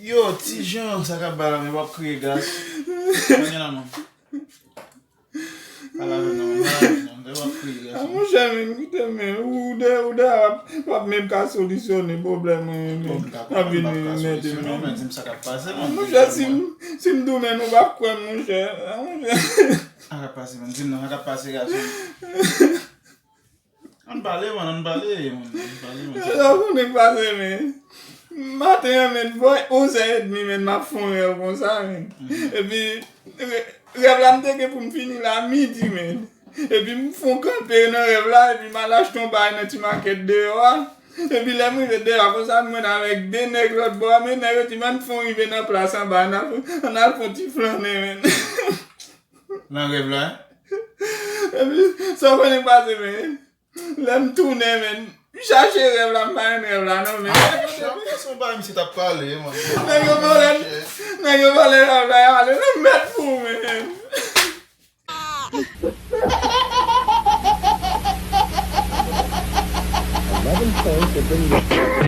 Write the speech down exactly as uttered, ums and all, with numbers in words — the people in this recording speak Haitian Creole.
Yo, Ti Jan, sa k ap bay la, men w ap kriye, gas. Mwen gen la, man. Pale avè m non, man. Pale avè m non. Lè w ap kriye, gas. Ah, monchè, men, koute, men, ou de, ou de, w ap, w ap menm ka solisyone pwoblèm mwen, men. Bon, m dakò, m ap vin ede m, men. Di m sa k ap pase, man. Monchè, si m, si m tounen, nou p ap kwè m, monchè. Ah, monchè. Sa k ap pase, man. Di m non, sa k ap pase, gason. Ann pale, man, ann pale, man. Ann pale, man. Sa w konnen k pase, men. Maten an, men, bò onz è edmi, men, m ap fè yon rèv konsa, men. Epi, rè-, rèv la, m te gen pou m fini la midi, men. Epi, m fè yon kanpe nan rèv la, epi m al achte yon bagay nan ti makèt deyò a. Epi, lè m rive deyò a, konsa, m jwenn avèk de nèg lòt bò a, men nèg yo di m ann fè yon rive nan plas anba, ann al, ann al fè yon ti flannen, men. Nan rèv la? Epi, sa w konnen k pase, men. Lè m tounen, men, m chache rèv la, m pa jwenn rèv la, non, men. Ah, monchè, se yon bagay misye t ap pale, man. Nèg yo vòlè, nèg yo vòlè rèv la, y ale nan mèt pou ou, men. Eleven points have been